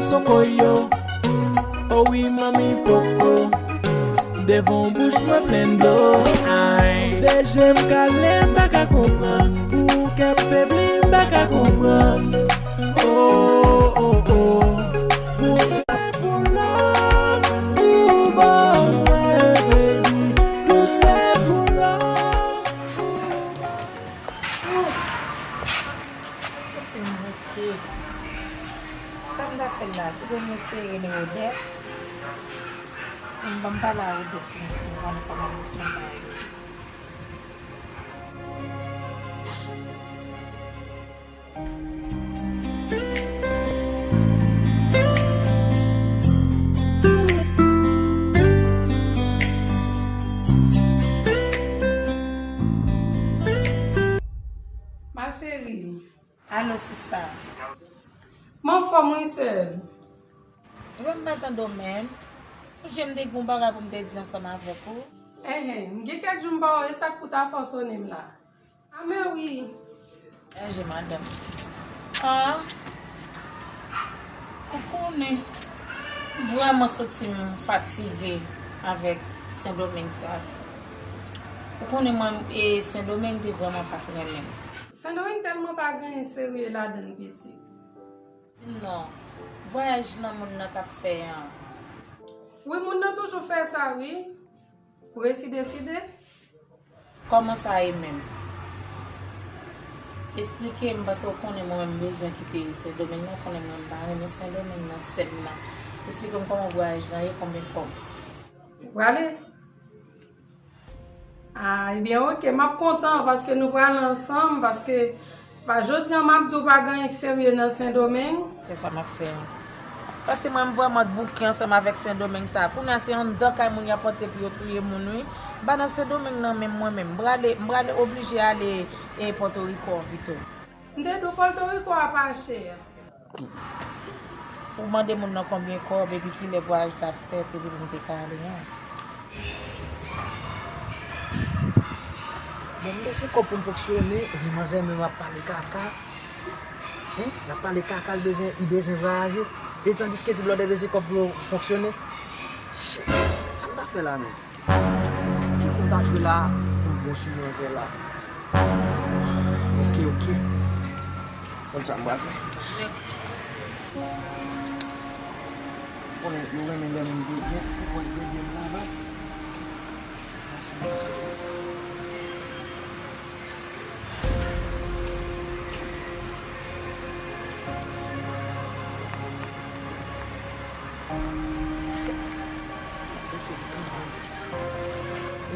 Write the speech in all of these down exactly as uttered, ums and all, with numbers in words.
Soko yo, o wi manmi poko. Devan bouch mwen plen dlo. Ay, de je m kale m pa ka konprann. Pou kè m febli m pa ka konprann. Oh, oh, oh. Pou se pou love ou ban mwen, baby. Pou se pou love ou ban mwen. Santi m bouke. Sa m ta fè la? Kite m eseye rele Odette. M ban m pale a Odette pou m konnen kòman m fè bagay yo. Ma chérie. Alo, sista. M anfòm, wi, sè. Ebyen, m pa tande w menm. Sonje m te gen yon bagay pou m te di ansanm avèk ou. Enhen, m gen kèk jou m pa wè w, e sa k pou ta fè w sone m la? A, men wi. Enje, madanm. Ah, ou konnen, m vrèman santi m fatige avèk Sendomeng sa. Ou konnen mwen, e, Sendomeng te vrèman pa t renmen m. Sendomeng tèlman pa gen anyen serye ladan l, pitit. Di m non, vwayaj lan moun nan t ap fè an. Wi, moun nan toujou fè sa, wi. Ou resi deside? Kòman sa ye menm? Esplike m, paske w konnen mwen menm m bezwen kite Sendomeng nan, w konnen mwen m pa renmen Sendomeng nan, sè m nan. Esplike m kòman vwayaj lan ye, konbyen kòb? Ou prale? Ah, ebyen, oke, m ap kontan paske nou prale ansanm, paske pa jodi a m ap di w pa gen anyen k serye nan Sendomeng. Se sa m ap fè an. Paske mwen, m vrèman t bouke ansanm avèk Sendomeng sa. Kounye a, se anndan kay moun y ap pote pou yo touye moun, wi. M pa nan Sendomeng nan menm mwen menm. M prale, m prale oblije ale, e, Pòtoriko pito. M te di w Pòtoriko a pa chè. Ou mande moun nan konbyen kòb epi kilè vwayaj la ap fèt epi pou m te ka ale an. Bon, m bezwen kòb pou m fonksyone, epi manzè menm ap pale kaka. Hein? L ap pale kaka, l bezwen, li bezwen vwayaje. E tandiske tout lòt bezwen kòb pou yo fonksyone. Shit, sa m ta fè la menm? Ki kou m ta jwe la pou m bon sou manzè la? Oke, oke. Konn sa m pral fè. Konnen yo renmen lè moun byen, byen, byen, byen, byen byen baz.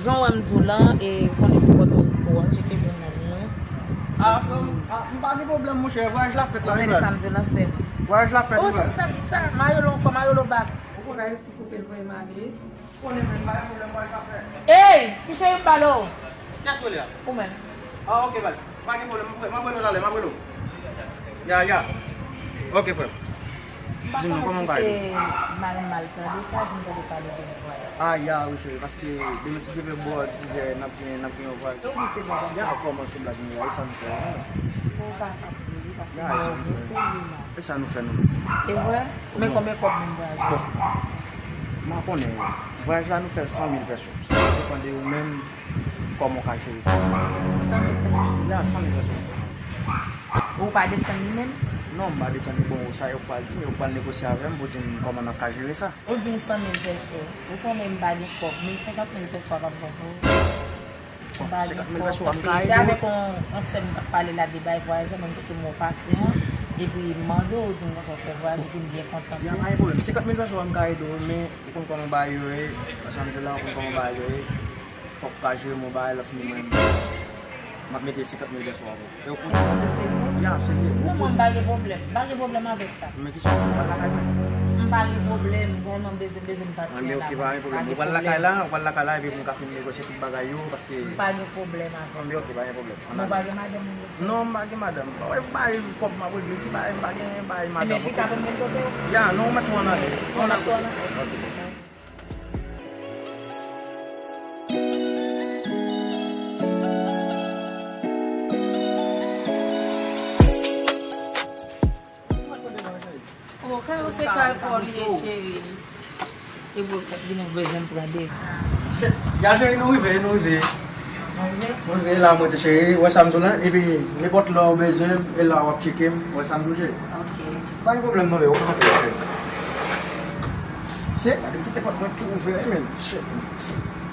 Jan w wè m di w lan, e, ou konnen pou Pòtoriko a, tcheke pou moun yo. Ah, frè m, ah, m pa gen pwoblèm, monchè. Vwayaj la fèt la, wi, baz. Ou tande sa m di w lan, sè m. Vwayaj la fèt, wi, baz. Oh, sista, sista, Mayolo ankò, Mayolo bak. Ou konn Ayiti koupe l voye m ale. Ou konnen menm, pa gen pwoblèm, mwen ka fè. Ey, ti cheri, m pale w. Kiyès rele a? Ou menm. Ah, oke, baz. Pa gen pwoblèm, m ap rele w talè, m ap rele w. Ya, ya. Oke, frè m. Di m non, kòman w ka ede? M pa konnen si se mal, mal tande, sa di m tande pale de yon vwayaj. Ah, ya, wi, cheri, paske demen si Dye vle bò dizè, n ap gen, n ap gen yon vwayaj. Ou di se blag. Ya, kòman se blag nou ye, e sa nou fè, non? Ou pa ka ap ri, paske m serye la. E sa nou fè, non? E vre? Men konbyen kòb moun vwayaj la? Bon, m pa konnen. Vwayaj la, nou fè san mil pèso. Sa depann de ou menm, kòman w ka jere sa. San mil pèso? Ya, san mil pèso. Ou pa desann li menm? Non, m pa desann li. Bon, sa yo pral di, men yo pral negosye avè m pou di m kòman n ap ka jere sa. Ou di m san mil pèso. Ou konnen m pa gen kòb, men senkant mil pèso a p ap bon pou ou. Bon, senkant mil pèso a m ka ede w. Se avèk yon, yon sè m t ap pale la de bay vwayaj la, menm kote m wè w pase an, epi m mande w, ou di m konsa w fè vwayaj, epi m byen kontan tou. Ya, pa gen pwoblèm. Senkant mil pèso a m ka ede w, men ou konn kòman bagay yo ye, sa m di w la, ou konn kòman bagay yo ye. Fòk ou ka jere m yon bagay, lè fini mwen, m ap mete senkant mil pèso a pou ou. E w konnen. Ou serye? Ya, serye. Non, mwen m pa gen pwoblèm. M pa gen pwoblèm avèk sa. Men kisa w fè? Ou pral lakay mwen? M pa gen pwoblèm. Vrèman, m bezwen, bezwen m pati an la. Anben, oke, pa gen pwoblèm. Ou pral lakay la, ou pral lakay la, epi pou m ka fin negosye tout bagay yo, paske. M pa gen pwoblèm avè w. Anben, oke, pa gen pwoblèm. Ou pa gen madanm ou? Non, m pa gen madanm. Ou wè, bay kòb m ap regle, ki bay, m pa gen bay madanm. Ebyen, pita pou m vin kote w? Ya, non, ou mèt tou ann ale. Ou mèt tou ann ale? Oke. O, kay ou se Kay pa w li ye, cheri. E pou vin ou bezwen m pran de. Chè, ya cheri, nou rive, nou rive. Nou rive? Nou rive la, mwen te cheri, wè sa m di w la, epi nenpòt lè w bezwen m, e la w ap tcheke m, wè sa m di w cheri. Ok. Pa gen pwoblèm non, men ou ka antre, cheri. Se, gade kite pòt mwen tou ouvè, men, chè.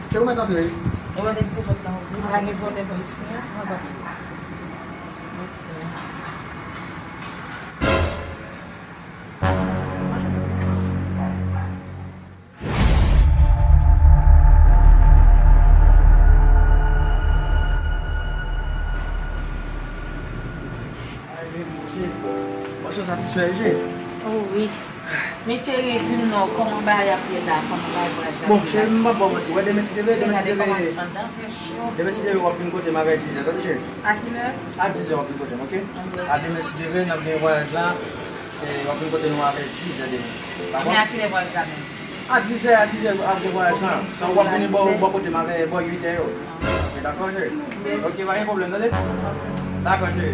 Chè, ou mèt antre. E mwen te kite pòt la ouvè, pa gen vòlè bò isi a. Ok. Ay, men, mesye, mwen sou satisfè, wi, cheri. Oh, wi. Men, cheri, di m non, kòman bagay ap ye la? Kòman bagay vwayaj la ap ye la? Bon, cheri, m p ap ba w manti. Wè, demen si Dye vle, demen si Dye vle. Demen si Dye vle, w ap vin kote m avè dizè, tande, cheri? A kilè? A dizè w ap vin kote m, ok? A demen si Dye vle, n ap gen vwayaj la. E, w ap vin kote nou avè dizè demen. Dakò? Men a kilè vwayaj la menm? A dizè, a dizè, ap gen vwayaj la. Sa w ap vini bò, bò kote m avè bò uitè yo. Ok, dakò, cheri? Ok, pa gen pwoblèm, tande? Dakò, cheri.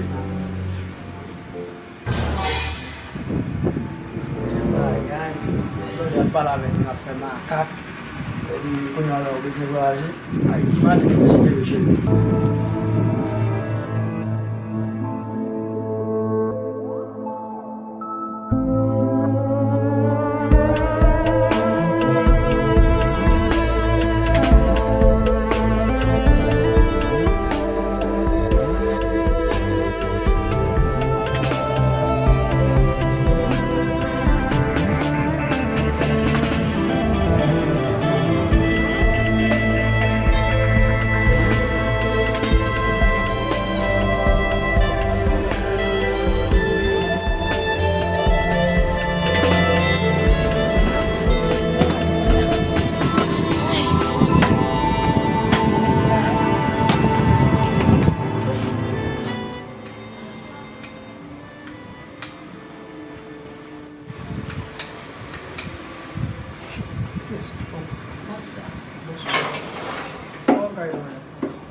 Toujou bezwen vwayaj. Lè w ap pale avèk nou, ap fè makak. Epi kounye a la, w bezwen vwayaje. Ayiti pa de demen si Dye vle, cheri. Yes. Bonswa. Bonswa. Kòman w ka ede mwen?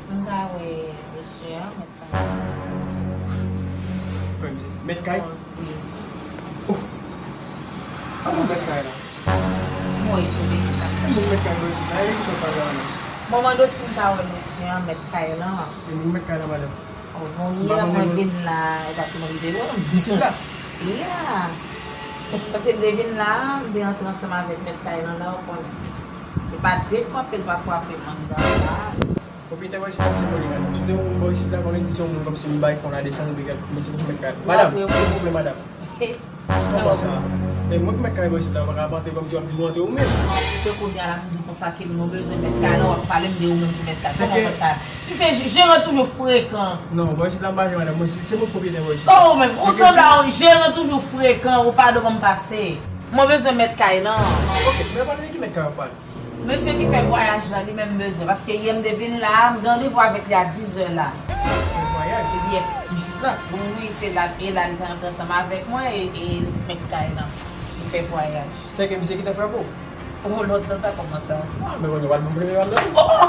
M ka wè mesye a, mèt kay la. Mèt kay? Wi. Oh. Kòman mèt kay la? Mwen tou, men sa. Moun mèt kay la isit la, e ki sa w pale la? Mwen mande w si m ka wè mesye a, mèt kay la. E moun mèt kay la, madanm? Oh, bon, yè mwen vin la, e pa tou moun te wè m. Isit la? Yeah. Paske m te vin la, m te antre ansanm avèk mèt kay lan la, ou konnen. Se pa de fwape l pa fwape m anndan la. Pwopriyetè bò isit la se mwen li, madanm. Si w te wè moun bò isit la, konnen di se yon moun kòmsi m bay fon la desann, epi gad, men se pou mèt kay la. Madanm, silvouplè, madanm. Kòman sa? E mwen ki mèt kay bò isit la, ou pa ka ap antre kòmsi w ap di w antre ou menm. Tankou kounye a la, m di konsa ke nou bezwen mèt kay la, w ap pale m de ou menm ki mèt kay. Kòman mèt kay? Si se jeran toujou frekan. Non, bò isit la m pa jere madanm. Mwen, se, se mwen k pwopriyetè bò isit la. Oh, men ou sanble a yon jeran toujou frekan, ou pa dwe ban m pase. Mwen bezwen mèt kay lan. Ok, men pale de ki mèt kay w ap pale? Mesye ki fè vwayaj la, li menm bezwen, paske yè m te vin la, m gen randevou avèk li a dizè la. Fè vwayaj? Yè. Isit la? Wi, se la, e la li te antre ansanm avèk mwen, e, e mèt kay lan. Li fè vwayaj. Se ke misye ki te frape w? Oh, lòt tan sa kòman sa? Ah, men kounye a w al ban m premye bal la. Oh!